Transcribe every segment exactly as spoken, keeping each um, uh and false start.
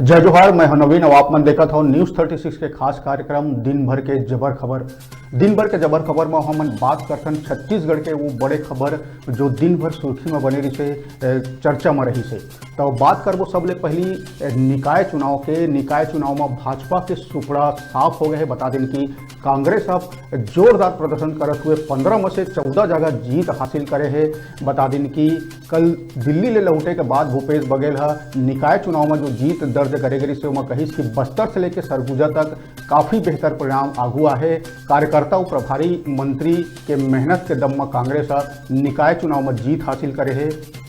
जय जोहार, मैं हूं नवीन। अब आप मन देखत हो न्यूज़ थर्टी सिक्स के खास कार्यक्रम दिन भर के जबर खबर। दिन भर के जबर खबर में हमन बात करथन छत्तीसगढ़ के वो बड़े खबर, जो दिन भर सुर्खी में बने रहिसे, ए, चर्चा में रहिसे। तो बात करबो सबले पहली, ए, निकाय चुनाव के। निकाय चुनाव में भाजपा के सुपड़ा साफ हो गए हे। बता दिन कि कांग्रेस अब जोरदार प्रदर्शन करत हुए पंद्रह में से चौदह जगह जीत हासिल करे हे। बता दिन कि कल दिल्ली ले लौटे के बाद भूपेश बघेल ह निकाय चुनाव में जो जीत दर्ज करे गे रिहिसे, ओमा कहिस कि बस्तर से लेके सरगुजा तक काफी बेहतर परिणाम आगू आहे। कार्यकर्ता अउ प्रभारी मंत्री के मेहनत के दम म कांग्रेस ह निकाय चुनाव म जीत हासिल करे हे।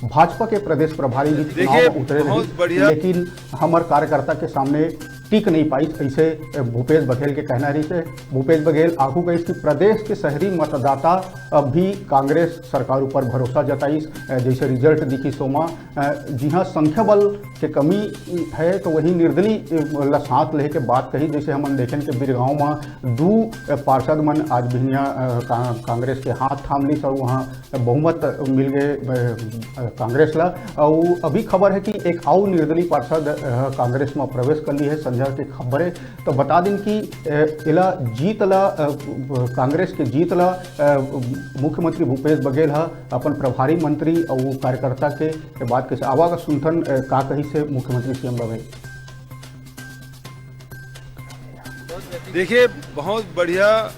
भाजपा के प्रदेश प्रभारी भी चुनाव देखिए, म उतरे बहुत रहिस, बढ़िया। लेकिन हमर कार्यकर्ता के सामने टिक नहीं पाइस, ऐसे भूपेश बघेल के कहना रहिसे। भूपेश बघेल आगू कहिस कि प्रदेश के शहरी मतदाता अब भी कांग्रेस सरकार ऊपर भरोसा जताइस, जैसे रिजल्ट दिखिस ओमा। अ, जिहां संख्या बल के कमी है, तो वहीं निर्दलीय, अ, ला साथ लेके बात कही। जैसे हमन देखेन के बिरगांव म दू, अ, पार्षद मन आज भिनिया, अ, का-, कांग्रेस के हाथ थाम लिस अउ वहां बहुमत मिल गए, अ, अ, कांग्रेस ला। अउ अभी खबर है कि एक अउ निर्दलीय पार्षद, अ, कांग्रेस म प्रवेश कर ली है, संझा के खबर है। तो बता दिन कि, अ, एला जीत ला, अ, कांग्रेस के जीत ला, अ, मुख्यमंत्री भूपेश बघेल ह अपन प्रभारी मंत्री अउ कार्यकर्ता के बात कहिस। आवा का सुनथन, अ, का कहिस हे मुख्यमंत्री सीएम बघेल। देखिए, बहुत बढ़िया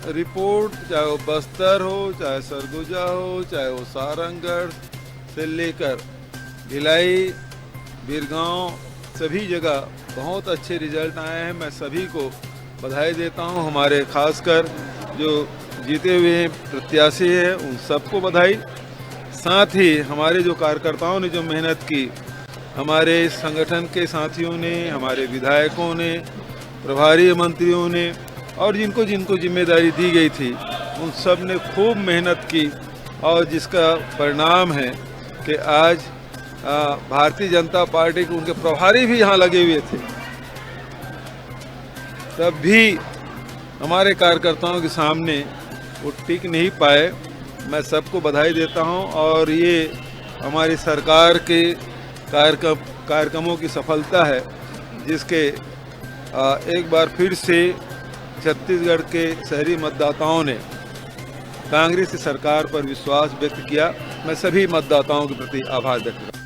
रिपोर्ट, चाहे वो बस्तर हो, चाहे सरगुजा हो, चाहे वो सारंगढ़ से लेकर भिलाई, बिरगांव, सभी जगह बहुत अच्छे रिजल्ट आए हैं। मैं सभी को बधाई देता हूं, हमारे खासकर जो जीते हुए प्रत्याशी हैं उन सबको बधाई। साथ ही हमारे जो कार्यकर्ताओं ने जो मेहनत की, हमारे संगठन के साथियों ने, हमारे विधायकों ने, प्रभारी मंत्रियों ने और जिनको जिनको जिम्मेदारी दी गई थी, उन सब ने खूब मेहनत की और जिसका परिणाम है कि आज, आ, भारतीय जनता पार्टी के उनके प्रभारी भी यहाँ लगे हुए थे, तब भी हमारे कार्यकर्ताओं के सामने वो टिक नहीं पाए। मैं सबको बधाई देता हूं और ये हमारी सरकार के कार्यक्रम, कार्यक्रमों की सफलता है, जिसके, आ, एक बार फिर से छत्तीसगढ़ के शहरी मतदाताओं ने कांग्रेस की सरकार पर विश्वास व्यक्त किया। मैं सभी मतदाताओं के प्रति आभार व्यक्त करता हूं।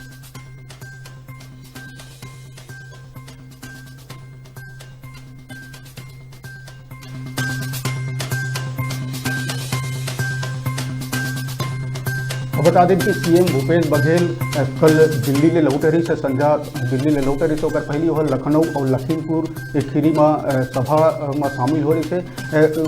अब बता दें कि सीएम भूपेश बघेल, अ, कल दिल्ली ले लौटे रहिस हे, संझा दिल्ली ले लौटे रहिस हे, ओकर पहिली ओह लखनऊ अउ लखीमपुर खीरी म, अ, सभा, अ, म शामिल हो रहिस हे। अ,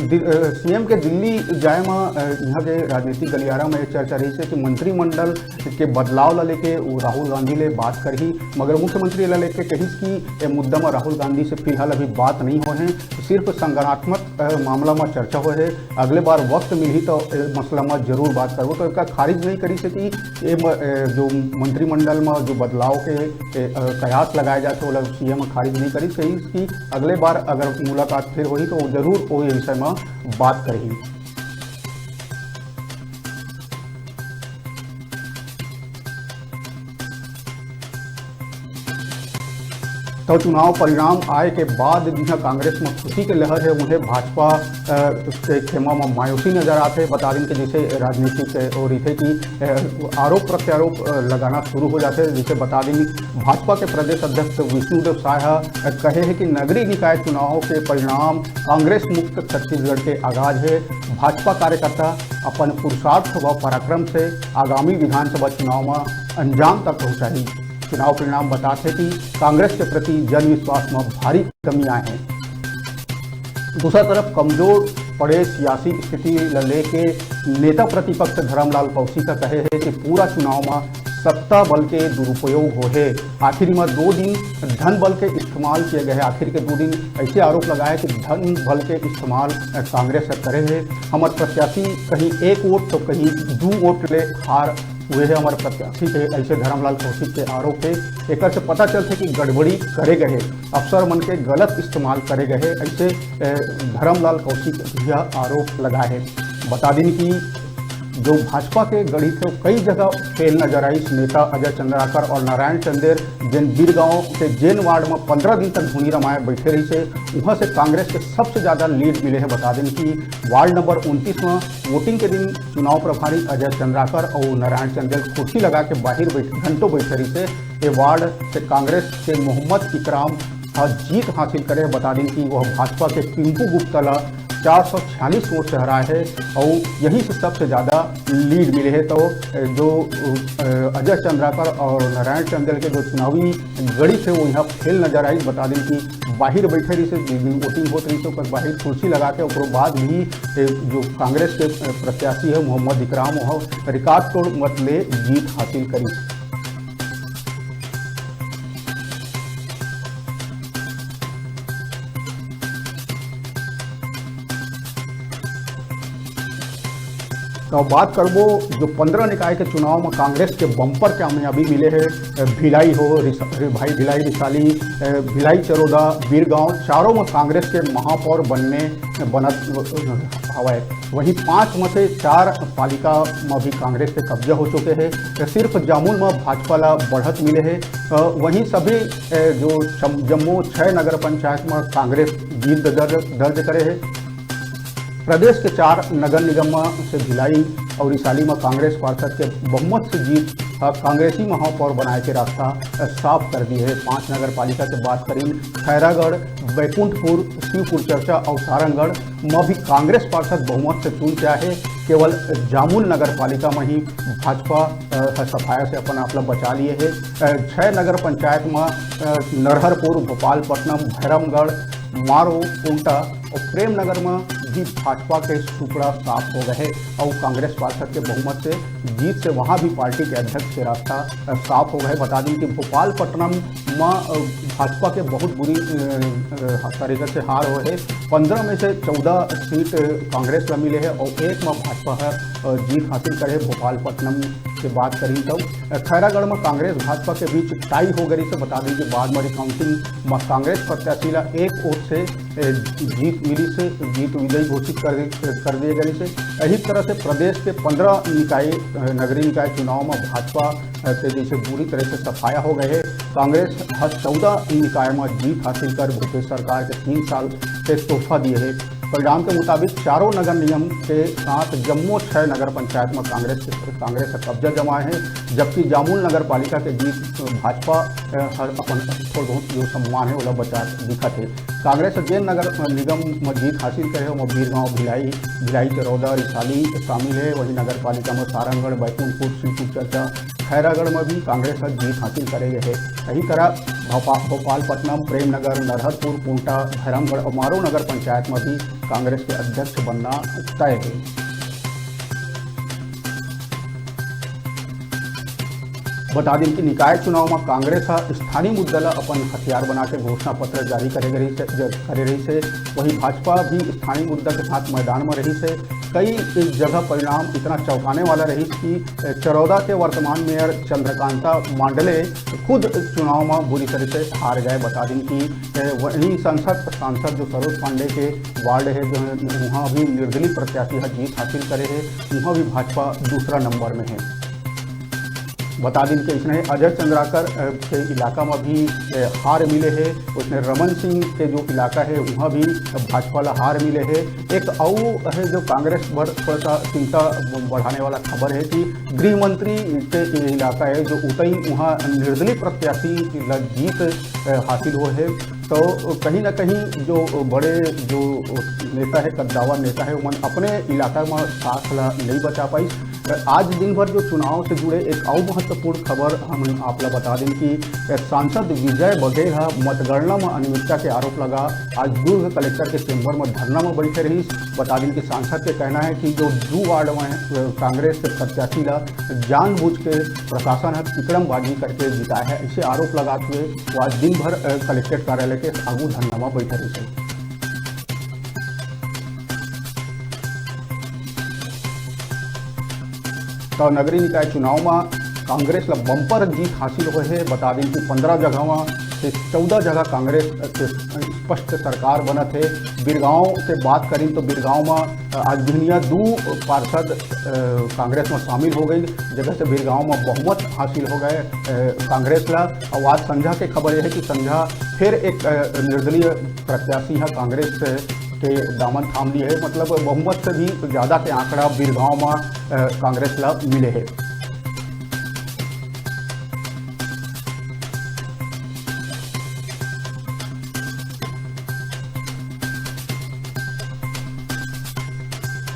दि-, अ, सीएम के दिल्ली जाए म, अ, इहां के राजनीतिक गलियारा म ये चर्चा रहिस हे कि मंत्रिमंडल के बदलाव ला लेके वो राहुल गांधी ले बात करही, मगर मुख्यमंत्री ला लेके कहिस कि ये मुद्दा म राहुल गांधी से फिलहाल अभी बात नहीं होए हे, सिर्फ संगठनात्मक, अ, मामला म चर्चा होए हे। अगले बार वक्त मिलही तो ये मसला म जरूर बात करबो। तो एका खारिज नहीं करिस हे कि ये म-, अ, जो मंत्रिमंडल म जो बदलाव के, अ, कयास लगाए जाथे, ओला सीएम खारिज नहीं करिस, कहिस कि अगले बार अगर मुलाकात फिर होही तो जरूर वो ये विषय म बात करही। तो चुनाव परिणाम आए के बाद जिहां कांग्रेस म खुशी के लहर हे, उहें भाजपा, अ, के खेमा म मायूसी नजर आथे। बता दिन कि जैसे राजनीतिक ओर रहिथे कि, अ, आरोप प्रत्यारोप, अ, लगाना शुरू हो जाथे। जैसे बता दिन, भाजपा के प्रदेश अध्यक्ष विष्णुदेव साय ह कहे हे कि नगरीय निकाय चुनाव के परिणाम कांग्रेस मुक्त छत्तीसगढ़ के आगाज हे। भाजपा कार्यकर्ता अपन पुरुषार्थ व पराक्रम से आगामी विधानसभा चुनाव म अंजाम तक पहुंचाही। चुनाव परिणाम बताथे कि कांग्रेस के प्रति जनविश्वास म भारी कमी आए हे। दूसरा तरफ कमजोर पड़े सियासी स्थिति ल लेके नेता प्रतिपक्ष धरमलाल कौशिक ह कहे हे कि पूरा चुनाव म सत्ता बल के दुरुपयोग होहे। आखिरी म दो दिन धन बल के इस्तेमाल किए गए हे। आखिर के दो दिन ऐसे आरोप लगाए कि धन बल के इस्तेमाल, अ, कांग्रेस ह करे हे। हमर प्रत्याशी कहीं एक वोट तो कहीं दू वोट ले हार हुए हे हमर प्रत्याशी के, ऐसे धरमलाल कौशिक के आरोप हे। एकर से पता चलथे कि गड़बड़ी करे गए हे, अफसर मन के गलत इस्तेमाल करे गए हे, ऐसे, अ, धरमलाल कौशिक यह आरोप लगाए हे। बता दिन कि जो भाजपा के गढ़ी थे, कई जगह फेल नजर आइस। नेता अजय चंद्राकर और नारायण चंदेल जेन बीरगांव के जेन वार्ड में पंद्रह दिन तक धुनी रमाए बैठे रहिसे, वहां से कांग्रेस के सबसे ज्यादा लीड मिले हे। बता दें कि वार्ड नंबर उनतीस में वोटिंग के दिन चुनाव प्रभारी अजय चंद्राकर और नारायण चंदेल कुर्सी लगा के बाहर बैठ घंटों बैठे रहिसे। ये वार्ड से कांग्रेस के मोहम्मद इकराम ह जीत हासिल करे। बता दें कि वह भाजपा के पिंकू गुप्ता ला चार सौ छियालीस वोट से हराए हे और यही से सबसे ज्यादा लीड मिले हे। तो जो अ, अजय चंद्राकर और नारायण चंदेल के जो चुनावी गढ़ी थे, वो यहाँ फेल नजर आई। बता दें कि बाहर बैठे रहिसे, जिस दिन वोटिंग होत रहिसे, ओकर बाहर कुर्सी लगा के, ओकरो बाद भी ए, जो कांग्रेस के अ, प्रत्याशी है मोहम्मद इकराम, वह रिकॉर्ड तोड़ मत ले जीत हासिल करी। तो बात करबो जो पंद्रह निकाय के चुनाव में कांग्रेस के बम्पर कामयाबी मिले हे। भिलाई हो, रिस-, रि-, भाई भिलाई रिसाली, भिलाई चरोदा, बीरगांव, चारों में कांग्रेस के महापौर बनने बनत हवय। वहीं पांच में से चार पालिका में भी कांग्रेस के कब्जा हो चुके हे। सिर्फ जामुल में भाजपा ला बढ़त मिले हे। वहीं सभी जो जम्मो छह नगर पंचायत में कांग्रेस जीत दर्ज दर्ज करे हे। प्रदेश के चार नगर निगम में से भिलाई और रिसाली में कांग्रेस पार्षद के बहुमत से जीत ह कांग्रेसी महापौर बनाए के रास्ता साफ कर दिए हे। पांच नगर पालिका के बात करीन, खैरागढ़, बैकुंठपुर, शिवपुर चर्चा और सारंगढ़ में भी कांग्रेस पार्षद बहुमत से चुन के आए हे। केवल जामुल नगर पालिका में ही भाजपा ह सफाया से अपन आप ला बचा लिए हे। छह नगर पंचायत में नरहरपुर, भोपालपट्टनम, भैरमगढ़, मारो, कुंटा और प्रेमनगर में भी भाजपा के सुपड़ा साफ हो गए हे और कांग्रेस पार्षद के बहुमत से जीत से वहां भी पार्टी के अध्यक्ष के रास्ता साफ हो गए। बता दें कि भोपालपट्टनम में भाजपा के बहुत बुरी तरीके से हार हो हे। पंद्रह में से चौदह सीट कांग्रेस ला मिले हे और एक में भाजपा ह जीत हासिल करे। भोपालपट्टनम के बात करी तो खैरागढ़ में कांग्रेस भाजपा के बीच टाई हो गई से। बता दें कि बाद में रिकाउंटिंग में कांग्रेस प्रत्याशी ला एक वोट से जीत मिली से जीत विजयी घोषित कर कर दिए गए से। यही तरह से प्रदेश के पंद्रह निकाय नगरीय निकाय चुनाव में भाजपा के जैसे बुरी तरह से सफाया हो गए हे। कांग्रेस हर चौदह निकाय में जीत हासिल कर भूपेश सरकार के तीन साल के तोहफा दिए हे। परिणाम के मुताबिक चारों नगर निगम के साथ जम्मो छह नगर पंचायत में कांग्रेस कांग्रेस का कब्जा जमाए हे, जबकि जामुल नगर पालिका के जीत भाजपा अपन थोड़ा बहुत जो सम्मान है ओला बचा दिखत हे। कांग्रेस जेन नगर निगम में जीत हासिल करे हे, ओमा बीरगांव, भिलाई, भिलाई चरौदा, रिसाली शामिल हे। वहीं नगर पालिका में सारंगढ़, बैकुंठपुर, श्रीपुर चर्चा, खैरागढ़ में भी कांग्रेस ह जीत हासिल करे गए हे। यही तरह भोपालपट्टनम, प्रेमनगर, नरहरपुर, कोंटा, भैरमगढ़ और मारो नगर पंचायत में भी कांग्रेस के अध्यक्ष बनना तय हे। बता दें कि निकाय चुनाव में कांग्रेस ह स्थानीय मुद्दा ला अपन हथियार बना के घोषणा पत्र जारी करे गए रहिस हे। वहीं भाजपा भी स्थानीय मुद्दा के साथ मैदान में रहिस हे। कई जगह परिणाम इतना चौंकाने वाला रहिस कि चरौदा के वर्तमान मेयर चंद्रकांता मांडले खुद चुनाव में बुरी तरह से हार गए। बता दें कि वहीं संसद सांसद जो सरोज पांडे के वार्ड हे, जो वहाँ भी निर्दलीय प्रत्याशी ह जीत हासिल करे हे, वहाँ भी भाजपा दूसरा नंबर में हे। बता दें कि इसने अजय चंद्राकर के इलाका में भी हार मिले हे। उसने रमन सिंह के जो इलाका है वहाँ भी भाजपा ला हार मिले हे। एक अउ है जो कांग्रेस पर थोड़ा सा चिंता बढ़ाने वाला खबर है कि गृह मंत्री के इलाका है जो उतई, वहाँ निर्दलीय प्रत्याशी ला जीत हासिल हो हे। तो कहीं ना कहीं जो बड़े जो नेता है, कद्दावर नेता है, उमन अपने इलाका में साख ला नहीं बचा पाई। आज दिन भर जो चुनाव से जुड़े एक अउ महत्वपूर्ण खबर हम आप ला बता दें कि सांसद विजय बघेल ह मतगणना में अनियमितता के आरोप लगा आज दुर्ग कलेक्टर के चेंबर में धरना में बैठे रहिस। बता दें कि सांसद के कहना है कि जो दू वार्ड में कांग्रेस के प्रत्याशी ला जानबूझ के प्रशासन ह तिकड़मबाजी करके जिताए है, ऐसे आरोप लगाते हुए वो आज दिन भर कलेक्ट्रेट कार्यालय के आगू धरना में बैठे रहिस। तो नगरीय निकाय चुनाव में कांग्रेस ला बम्पर जीत हासिल होए हे। बता दें कि पंद्रह जगह में से चौदह जगह कांग्रेस के स्पष्ट सरकार बनत हे। बिरगांव के बात करिन तो बिरगांव म, अ, आज बिहनिया दू पार्षद, अ, कांग्रेस म शामिल हो गई, जगह से बिरगांव म बहुमत हासिल हो गए, अ, कांग्रेस ला। अउ आज संझा के खबर यह है कि संझा फिर एक, अ, निर्दलीय प्रत्याशी ह कांग्रेस के दामन थाम लिए है, मतलब बहुमत से भी ज्यादा के आंकड़ा बिरगांव म, अ, कांग्रेस ला मिले है।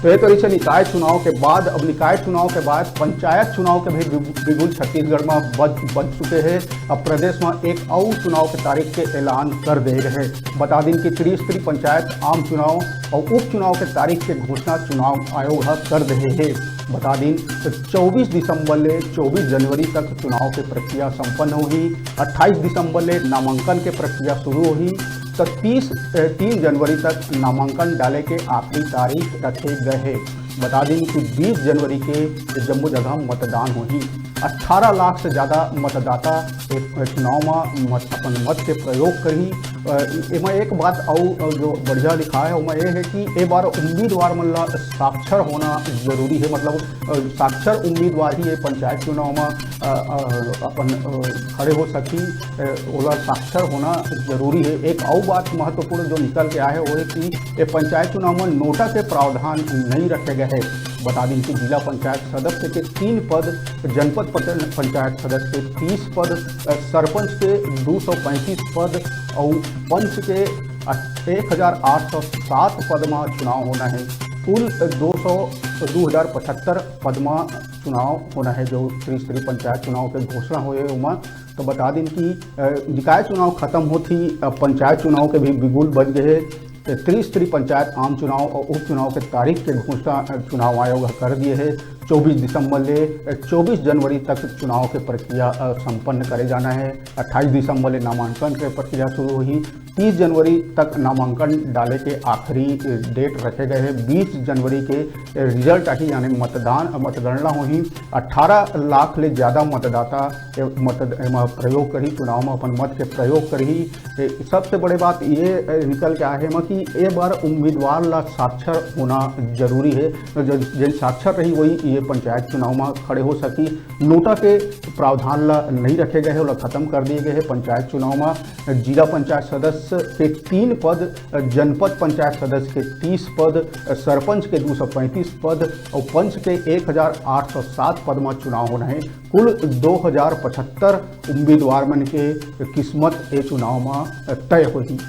तो ये तरीके से निकाय चुनाव के बाद, अब निकाय चुनाव के बाद पंचायत चुनाव के भी बिगु-, बिगुल छत्तीसगढ़ में बज, बज चुके हैं। अब प्रदेश में एक अउ चुनाव के तारीख के ऐलान कर दे गए हैं। बता दिन कि त्रिस्तरीय पंचायत आम चुनाव और उपचुनाव के तारीख के घोषणा चुनाव आयोग ह कर दे हे। बता दिन तो चौबीस दिसंबर ले चौबीस जनवरी तक चुनाव के प्रक्रिया संपन्न होही। अट्ठाईस दिसंबर ले नामांकन के प्रक्रिया शुरू होही। तो तीस, अ, तीन जनवरी तक नामांकन डाले के आखिरी तारीख रखे गए हे। बता दिन कि बीस जनवरी के जम्मो जगह मतदान होही। अठारह लाख से ज्यादा मतदाता ए चुनाव म मत, अपन मत के प्रयोग करही। अ, एमा एक बात अउ, अ, जो बढ़िया लिखा है, ओमा ये है कि ए बार उम्मीदवार मन ला साक्षर होना जरूरी है, मतलब, अ, साक्षर उम्मीदवार ही ये पंचायत चुनाव म, अ, अ, अपन, अ, खड़े हो सकही, अ, ओला साक्षर होना जरूरी है। एक अउ बात महत्वपूर्ण जो निकल के आए है, वो है कि ये पंचायत चुनाव में नोटा के प्रावधान नहीं रखे गए हैं। बता दिन कि जिला पंचायत सदस्य के तीन पद, जनपद पट-, पंचायत सदस्य के तीस पद, अ, सरपंच के दो सौ पैंतीस पद और पंच के, अ, एक हजार आठ सौ सात पद में चुनाव होना है। कुल दो सौ, दो हजार पचहत्तर पद में चुनाव होना है, जो त्रिस्तरीय पंचायत चुनाव के घोषणा हुए ओमा। तो बता दिन कि, अ, निकाय चुनाव खत्म होत ही, अ, पंचायत चुनाव के भी बिगुल बज गए हे। त्रिस्तरीय पंचायत आम चुनाव और उपचुनाव के तारीख के घोषणा, अ, चुनाव आयोग ह कर दिए हे। चौबीस दिसंबर ले, अ, चौबीस जनवरी तक चुनाव के प्रक्रिया, अ, संपन्न करे जाना है। अट्ठाईस दिसंबर ले नामांकन के प्रक्रिया शुरू होही। तीस जनवरी तक नामांकन डाले के आखिरी, अ, डेट रखे गए हे। बीस जनवरी के, अ, रिजल्ट आही, यानी मतदान, अ, मतगणना होही। अठारह लाख ले ज्यादा मतदाता, अ, मत-, एमा प्रयोग करही, चुनाव में अपन मत के प्रयोग करही। ए, सबसे बड़े बात ये, अ, निकल के आए हे एमा कि ए बार उम्मीदवार ला साक्षर होना जरूरी है। जो, जो साक्षर रही, वही ये पंचायत चुनाव में खड़े हो सकी। नोटा के प्रावधान ला नहीं रखे गए हे, ओला खत्म कर दिए गए हे। पंचायत चुनाव में जिला पंचायत सदस्य के तीन पद, जनपद पंचायत सदस्य के तीस पद, सरपंच के दो सौ पैंतीस पद और पंच के एक हजार आठ सौ सात पद में चुनाव होना है। कुल दो हजार पचहत्तर उम्मीदवार मन के किस्मत ए चुनाव में तय होही।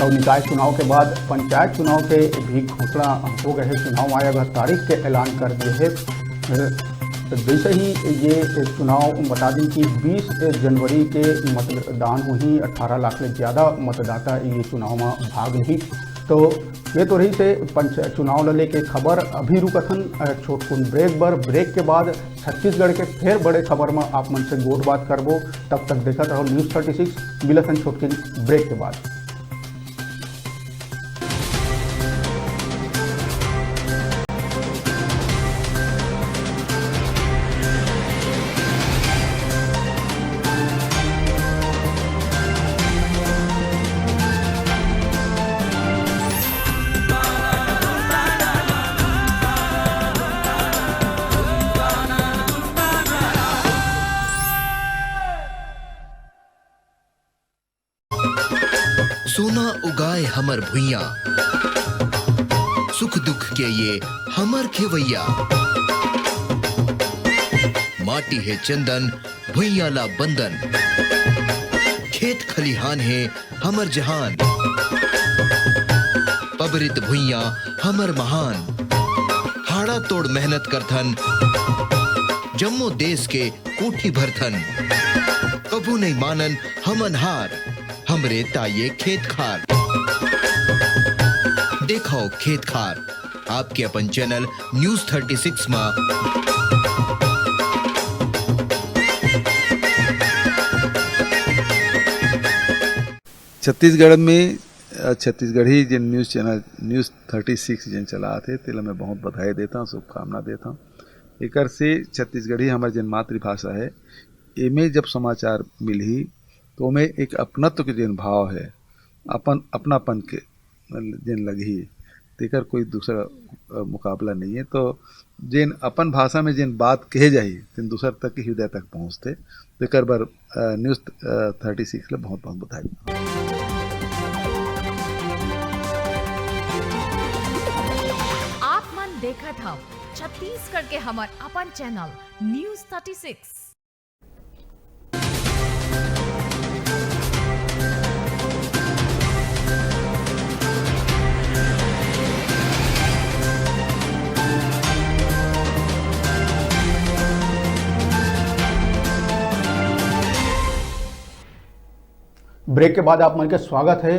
तो निकाय चुनाव के बाद पंचायत चुनाव के भी घोषणा हो गए हे। चुनाव आयोग ह तारीख के ऐलान कर दिए हे। तो जैसे ही ये चुनाव, बता दें कि बीस जनवरी के मतदान होही, अठारह लाख ले ज्यादा मतदाता ये चुनाव में भाग लेही। तो ये तो रही से पंच चुनाव ल लेके खबर। अभी रुकथन, अ, छोटकुन ब्रेक बर। ब्रेक के बाद छत्तीसगढ़ के फेर बड़े खबर म आप मन से गोठ बात करबो। तब तक देखत रहो न्यूज़ थर्टी सिक्स। मिलथन छोटकिन ब्रेक के बाद। सोना उगाए हमर भुइयां, सुख दुख के ये हमर खेवैया। माटी हे चंदन, भुइयां ला बंदन, खेत खलिहान हे हमर जहान। पबरित भुइयां हमर महान, हाड़ा तोड़ मेहनत करथन, जम्मो देश के कोठी भरथन। कभू नहीं मानन हमन हार, हमरे ताये खेत खार। देखो खेत खार, आपके अपन चैनल न्यूज़ थर्टी सिक्स मा। छत्तीसगढ़ में अ, छत्तीसगढ़ी जेन news channel news thirty six जेन चलात हे, तेला मैं बहुत बधाई देता हूँ, शुभकामना देता हूँ। एकर से छत्तीसगढ़ी हमर जेन मातृभाषा है, एमे जब समाचार मिलही, तो ओमे एक अपनत्व के जेन भाव है, अपन, अपनापन के जेन लगही, तेकर कोई दूसरा, अ, मुकाबला नहीं है। तो जेन अपन भाषा में जेन बात कहे जाही, तेन दूसर तक के हृदय तक पहुँचथे। तेकर बर, अ, न्यूज़, अ, थर्टी सिक्स ले बहुत-बहुत बधाई। आप मन देखत हव छत्तीसगढ़ के हमर अपन channel news thirty six. Break के बाद आप मन के स्वागत है।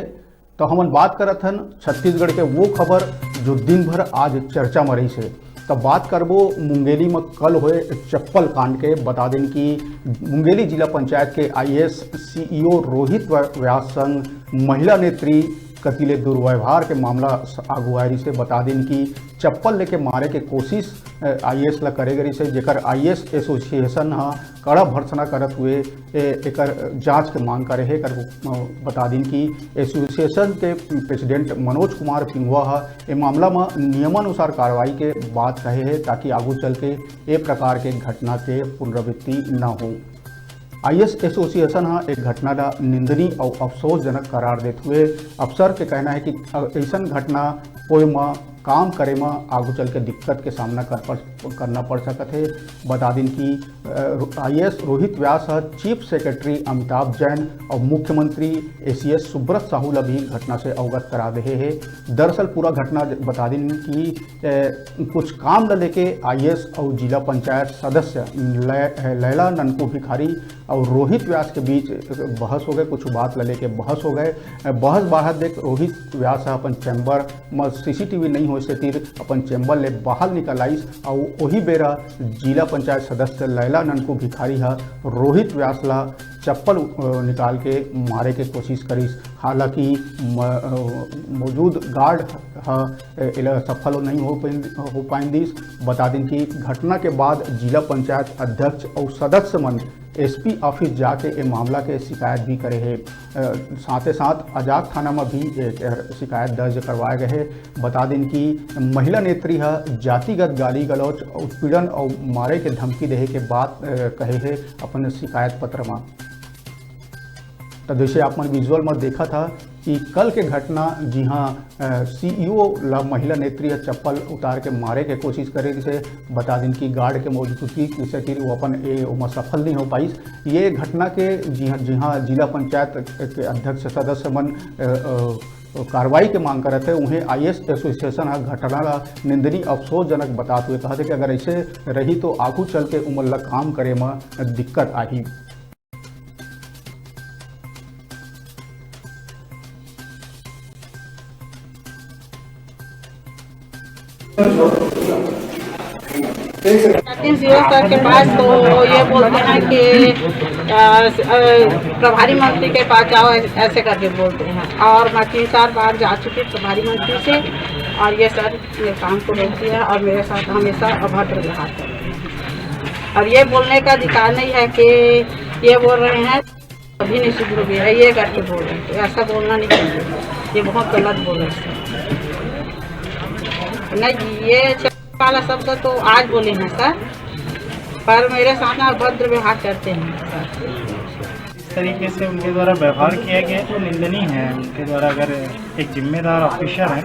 तो हमन बात करत हन छत्तीसगढ़ के वो खबर जो दिन भर आज चर्चा म रहिस हे। तो बात करबो मुंगेली म कल होए चप्पल कांड के। बता देन कि मुंगेली जिला पंचायत के आईएएस सीईओ रोहित व्या-, व्यास संग महिला नेत्री कति ले दुर्व्यवहार के मामला स-, आगू आए रहिस हे। बता देन कि चप्पल लेके मारे के कोशिश, अ, आईएएस ला करे गे रहिस हे, जेकर आईएएस एसोसिएशन ह कड़ा भर्त्सना करत हुए ए-, एकर जांच के मांग करे हे। एकर, अ, बता दिन कि एसोसिएशन के प्रेसिडेंट मनोज कुमार पिंगुआ ह ए मामला म नियमानुसार कार्रवाई के बात कहे हे, ताकि आगू चल के ए प्रकार के घटना के पुनरावृत्ति न हो। आईएएस एसोसिएशन ह एक घटना ला निंदनीय अउ अफसोसजनक करार देत हुए अफसर के कहना है कि अ-, अइसन घटना होए म काम करे म आगू चल के दिक्कत के सामना कर पड़, करना पड़ सकत हे। बता दिन कि, अ, रो-, आईएएस रोहित व्यास ह चीफ सेक्रेटरी अमिताभ जैन अउ मुख्यमंत्री एसीएस सुब्रत साहू ला भी घटना से अवगत करा देहे हे। दरअसल पूरा घटना ज-, बता दिन कि, अ, कुछ काम ल लेके आईएएस अउ जिला पंचायत सदस्य लै-, लैला ननकू भिखारी अउ रोहित व्यास के बीच बहस हो गए, कुछ बात ल लेके बहस हो गए। बहस बढ़त देख रोहित व्यास ह अपन चैम्बर म सीसीटीवी नहीं होए सेतिर अपन चैम्बर ले बाहर निकल आइस अउ ओही बेरा जिला पंचायत सदस्य लैला ननकू भिखारी ह रोहित व्यास ला चप्पल, अ, निकाल के मारे के कोशिश करिस। हालांकि म-, अ, मौजूद गार्ड ह, अ, एला सफल नहीं हो पाइन, हो पाइन दिस। बता दिन कि घटना के बाद जिला पंचायत अध्यक्ष अउ सदस्य मन एसपी ऑफिस जाके ए मामला के शिकायत भी करे हे। अ, साथे साथ अजाक थाना म भी एक, अ, शिकायत दर्ज करवाए गए हे। बता दिन कि महिला नेत्री ह जातिगत गाली गलौच, उत्पीड़न अउ मारे के धमकी देहे के बात, अ, कहे हे अपन शिकायत पत्र म। त जैसे आप मन विजुअल म देखत ह कि कल के घटना, जिहां, अ, सीईओ ला महिला नेत्री ह चप्पल उतार के मारे के कोशिश करे रिहिसे, बता दिन कि गार्ड के मौजूदगी के सेतिर वो अपन ए, ओमा सफल नहीं हो पाइस। ये घटना के जिहां, जिहां जिला पंचायत के अध्यक्ष सदस्य मन, अ, अ, कार्रवाई के मांग करत हे, उहें आईएएस एसोसिएशन ह घटना ला निंदनीय अफसोसजनक बतात हुए कहत हे कि अगर ऐसे रही तो आगू चल के उमन ला काम करे म दिक्कत आही। सतीश जीरो सर के पास तो ये बोलते हैं कि, अ, अ, प्रभारी मंत्री के पास जाओ, ऐसे करके बोलते हैं। और मैं तीन चार बार जा चुकी प्रभारी मंत्री से, और ये सर मेरे काम को रोक दिया और मेरे साथ हमेशा अभद्र व्यवहार करते हैं। और ये बोलने का अधिकार नहीं है कि ये बोल रहे हैं, अभी नहीं शुरू हुई है, ये करके बोल रहे हैं। ऐसा बोलना नहीं चाहिए, ये बहुत गलत बोल रहे हैं सर। नहीं, ये वाला शब्द तो आज बोले हैं सर, पर मेरे साथ में अभद्र व्यवहार करते हैं सर। इस तरीके से उनके द्वारा व्यवहार किया गया तो निंदनीय है। उनके द्वारा अगर एक जिम्मेदार ऑफिसर है,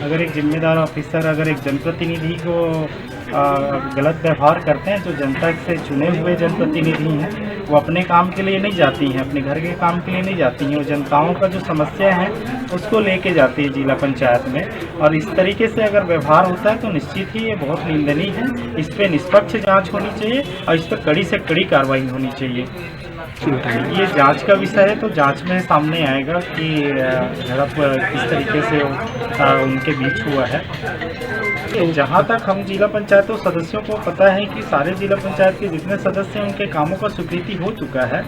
अगर एक जिम्मेदार ऑफिसर अगर एक जनप्रतिनिधि को, अ, गलत व्यवहार करते हैं, जो जनता से चुने हुए जनप्रतिनिधि हैं, वो अपने काम के लिए नहीं जाती हैं, अपने घर के काम के लिए नहीं जाती हैं, वो जनताओं का जो समस्या है उसको लेके जाती है जिला पंचायत में। और इस तरीके से अगर व्यवहार होता है तो निश्चित ही ये बहुत निंदनीय है। इस पे निष्पक्ष जांच होनी चाहिए और इस पर कड़ी से कड़ी कार्रवाई होनी चाहिए। ये जांच का विषय है, तो जांच में सामने आएगा कि, अ, झड़प किस तरीके से, अ, उनके बीच हुआ है। जहाँ तक हम जिला पंचायत और सदस्यों को पता है कि सारे जिला पंचायत के जितने सदस्य हैं, उनके कामों का स्वीकृति हो चुका है।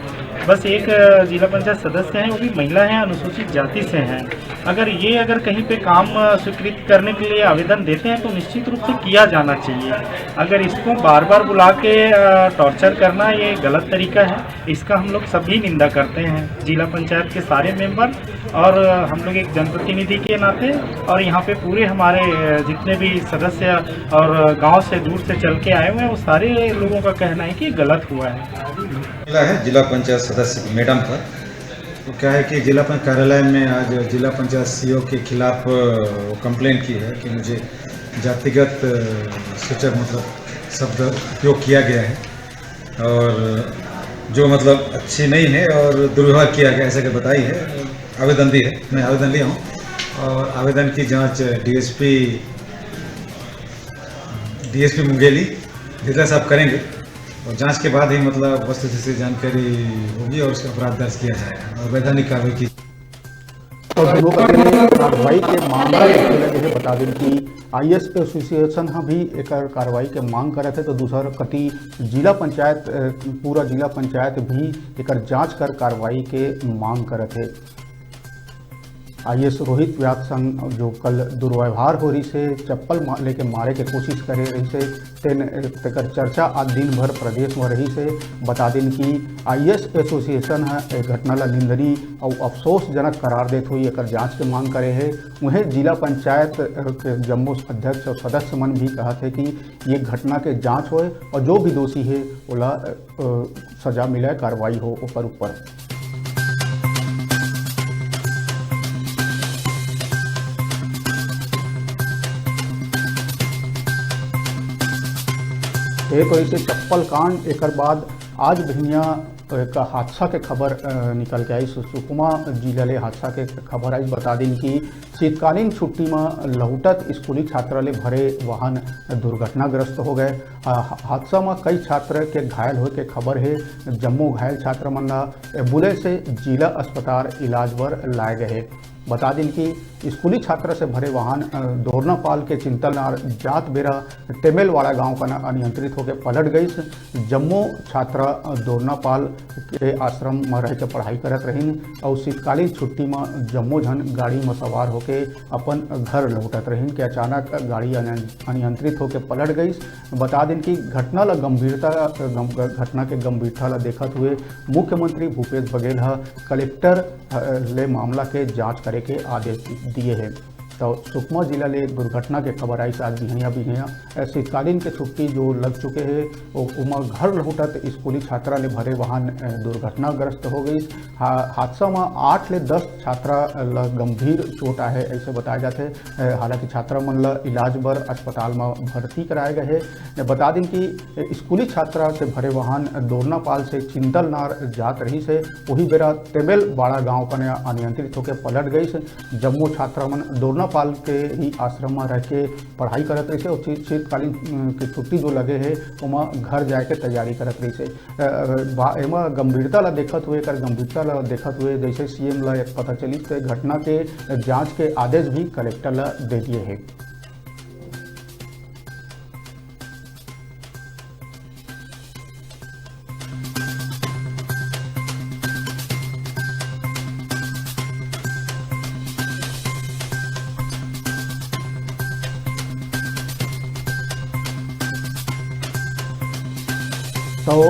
बस एक, अ, जिला पंचायत सदस्य है, वो भी महिला है, अनुसूचित जाति से हैं। अगर ये, अगर कहीं पे काम, अ, स्वीकृत करने के लिए आवेदन देते हैं, तो निश्चित रूप से किया जाना चाहिए। अगर इसको बार बार बुला के, अ, टॉर्चर करना, ये गलत तरीका है। इसका हम लोग सभी निंदा करते हैं, जिला पंचायत के सारे मेंबर और, अ, हम लोग एक जनप्रतिनिधि के नाते, और यहाँ पे पूरे हमारे, अ, जितने भी सदस्य और गांव से दूर से चल के आए हुए हैं, वो सारे लोगों का कहना है कि गलत हुआ है। मिला है जिला पंचायत सदस्य मैडम का। तो क्या है कि जिला पंचायत कार्यालय में आज जिला पंचायत सीईओ के खिलाफ, अ, कंप्लेंट की है कि मुझे जातिगत, अ, सूचक, मतलब, शब्द उपयोग किया गया है और जो, मतलब, अच्छी नहीं है और दुर्व्यवहार किया गया, ऐसा कि बताई है। आवेदन दी है, मैं आवेदन लिया हूँ और आवेदन की जांच डीएसपी, डीएसपी मुंगेली, जितना साहब करेंगे और जांच के बाद ही, मतलब, वस्तु से जानकारी होगी और उसका अपराध दर्ज किया जाएगा और वैधानिक कार्रवाई की। तो दोनों कति ले कार्रवाई के मांग करत हे। बता दें कि आईएएस एसोसिएशन ह भी एकर कार्रवाई के मांग करत हे, तो दूसर कति जिला पंचायत, अ, पूरा जिला पंचायत भी एकर जांच कर कार्रवाई के मांग करत हे। आईएएस रोहित व्यास संग जो कल दुर्व्यवहार हो रहिस हे, चप्पल मा-, लेके मारे के कोशिश करे रहिस हे, तेन, तेकर चर्चा आज दिन भर प्रदेश में रहिस हे। बता दिन कि आईएएस एसोसिएशन ह ए घटना ला निंदनीय अउ अफसोसजनक करार देत हुई एकर जांच के मांग करे हे। उहें जिला पंचायत, अ, के जम्मो अध्यक्ष अउ सदस्य मन भी कहत हे कि ये घटना के जांच होए अउ जो भी दोषी हे ओला, अ, सजा मिले, कार्रवाई हो ओकर ऊपर। ये तो ऐसे चप्पल कांड, एकर बाद आज भिनिया एक हादसा के खबर, अ, निकल के आइस। सुकमा जिला ले हादसा के खबर आइस। बता दिन कि शीतकालीन छुट्टी म लहुटत स्कूली छात्रा ले भरे वाहन दुर्घटनाग्रस्त हो गए। हा-, हादसा म कई छात्र के घायल होए के खबर हे। जम्मो घायल छात्र मन ला एम्बुलेंस से जिला अस्पताल इलाज बर लाए गए हे। बता दिन कि स्कूली छात्रा से भरे वाहन, अ, दोरनापाल के चिंतलनार जात बेरा टेमेलवाड़ा गांव कना अनियंत्रित होके पलट गईस। जम्मो छात्रा, अ, दोरनापाल के आश्रम म रह के पढ़ाई करत रहिन अउ शीतकालीन छुट्टी म जम्मो झन गाड़ी म सवार होके अपन घर लौटत रहिन कि अचानक गाड़ी अनियं-, अनियंत्रित होके पलट गईस। बता दिन कि घटना ला गंभीरता, गं-, घटना के गंभीरता ला देखत हुए मुख्यमंत्री भूपेश बघेल ह कलेक्टर, अ, ले मामला के जांच करे के आदेश दिए हे। तो सुकमा जिला ले दुर्घटना के खबर आइस आज बिहनिया बिहनिया। अ, शीतकालीन के छुट्टी जो लग चुके हे, ओ-, ओमा घर लहुटत स्कूली छात्रा ले भरे वाहन, अ, दुर्घटनाग्रस्त हो गइस। हा-, हादसा म आठ ले दस छात्रा ल गंभीर चोट आहे, ऐसे बताया जाथे। अ, हालांकि छात्रा मन ल इलाज बर अस्पताल म भर्ती कराए गए हे। बता दिन कि स्कूली छात्रा से भरे वाहन दोरनापाल से चिंतलनार जात रहिस हे, वही बेरा तेमेल बाड़ा गांव कने अनियंत्रित होकर पलट गइस। जम्मो छात्रा मन दोरनापाल के ही आश्रम म रह के पढ़ाई करत रहिस हे और शी-, शीतकालीन, अ, के छुट्टी जो लगे हे, ओमा घर जाए के तैयारी करत रहिस हे। अ, बा-, एमा गंभीरता ला देखत हुए, एकर गंभीरता ला देखत हुए जैसे सीएम ला एक पता चलिस, ते घटना के जांच के आदेश भी कलेक्टर ला दे दिए हे। तो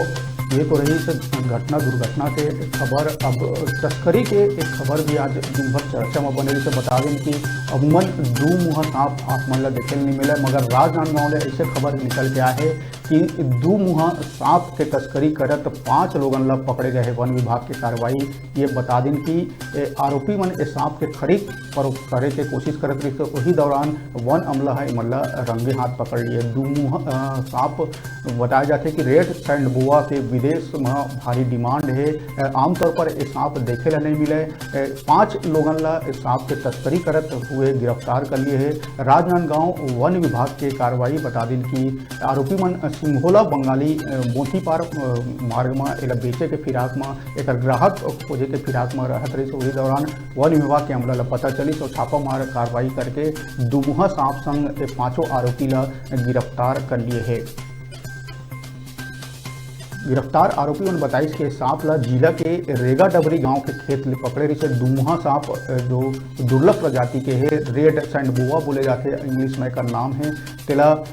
ये तो रहिस घटना दुर्घटना के खबर। अब तस्करी के एक खबर भी आज दिन भर चर्चा में बने, जिसे बता दें कि अमूमन दू मुहा सांप आप मन ला देखे नहीं मिले, मगर राजनांदगांव ले ऐसे खबर निकल के आए हे कि दू मुहा सांप के तस्करी करत पांच लोगन ला पकड़े गए हे वन विभाग के कार्रवाई। ये बता दिन कि ए, आरोपी मन ए सांप के खरीद फरोख्त करे के कोशिश करत रहिस, तो वही दौरान वन अमला ह एमन ला रंगे हाथ पकड़ लिए। दू मुहा, अ, सांप बताया जाथे कि रेड सैंड बोआ के विदेश म भारी डिमांड हे। अ, आमतौर पर ए सांप देखे ला नहीं मिले। अ, पांच लोगन ला ए सांप के तस्करी करत हुए गिरफ्तार कर लिए हे। राजनांदगांव वन विभाग के कार्रवाई बता दिन कि आरोपी मन सिंघोला बंगाली, अ, मोतीपार, अ, मार्ग म एला बेचे के फिराक म एकर ग्राहक खोजे के फिराक म रहत रहिस। उही दौरान वन विभाग के अमला ल पता चलिस अउ छापा मार कार्रवाई करके दुमुहा सांप संग ए पांचों आरोपी ल गिरफ्तार कर लिए हे। गिरफ्तार आरोपी मन बताइस के सांप ल जिला के रेगा डबरी गांव के खेत ले पकड़े रहिसे। दुमुहा सांप, अ, जो दुर्लभ प्रजाति के हे, रेड सैंड बोआ बोले जाथे, इंग्लिश में एकर नाम हे, तेला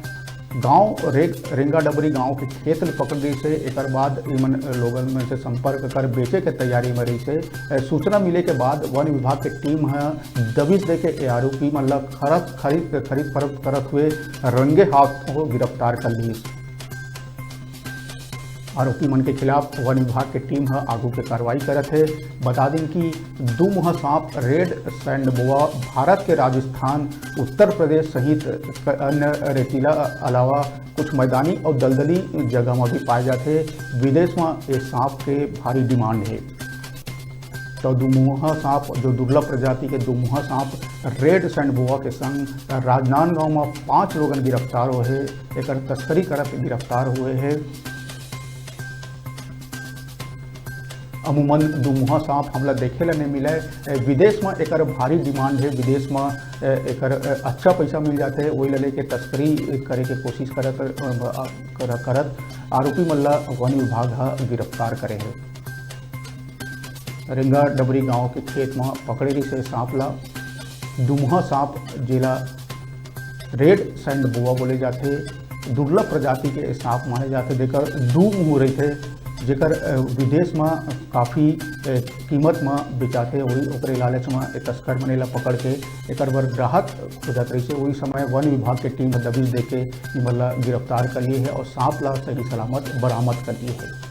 गांव रे-, रेंगा डबरी गांव के खेत ले पकड़ रहिसे। एकर बाद इमन लोगन मन से संपर्क कर बेचे के तैयारी में रहिसे। ए, सूचना मिले के बाद वन विभाग के टीम ह दबिश देके ए आरोपी मन ल खरत, खरीद, खरीद फरोख्त करत हुए रंगे हाथ गिरफ्तार कर लिस। आरोपी मन के खिलाफ वन विभाग के टीम ह आगू के कार्रवाई करत हे। बता दिन कि दुमुहा सांप रेड सैंड बोआ भारत के राजस्थान, उत्तर प्रदेश सहित क-, अन्य रेतीला अलावा कुछ मैदानी अउ दलदली जगह म भी पाए जाथे। विदेश म ए सांप के भारी डिमांड हे। तो दुमुहा सांप, जो दुर्लभ प्रजाति के दुमुहा सांप रेड सैंड बोआ के संग राजनांदगांव म पांच लोगन गिरफ्तार हुए हे, एकर तस्करी करत गिरफ्तार हुए हे। अमूमन दुमुहा सांप हमला देखे ला नहीं मिले। ए, विदेश म एकर भारी डिमांड हे, विदेश म, ए, एकर, ए, अच्छा पैसा मिल जाथे, वही ला लेके तस्करी करे के कोशिश करत, अ, अ, कर-, करत आरोपी मन ला वन विभाग ह गिरफ्तार करे हे। रेंगा डबरी गांव के खेत म पकड़े रहिसे सांप ला। दुमुहा सांप, जेला रेड सैंड बोआ बोले जाथे, दुर्लभ प्रजाति के सांप माने जाथे, जेकर दू मुंह रहिथे, जेकर, अ, विदेश म काफी, अ, कीमत म बेचाथे। वही ओकरे लालच म ए तस्कर मन एला पकड़ के एकर बर ग्राहक खोजत रहिसे। वही समय वन विभाग के टीम ह दबिश देके इमन ला गिरफ्तार कर लिए हे और सांप ला सही सलामत बरामद कर लिए हे।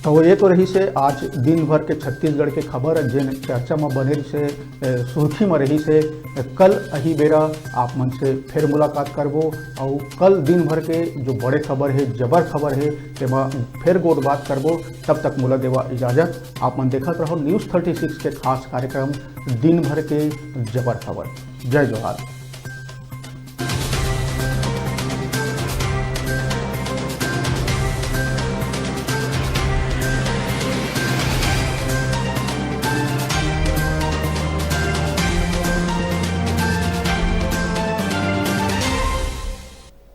तो ये तो रहिसे आज दिन भर के छत्तीसगढ़ के खबर, जेन चर्चा म बने रहिसे, ए, सुर्खी म रहिसे। कल अही बेरा आप मन से फिर मुलाकात करबो, अउ कल दिन भर के जो बड़े खबर हे, जबर खबर हे, तेमा फिर गोठ बात करबो। तब तक मोला देवा इजाजत। आप मन देखत रहो न्यूज़ थर्टी सिक्स के खास कार्यक्रम दिन भर के जबर खबर। जय जोहार।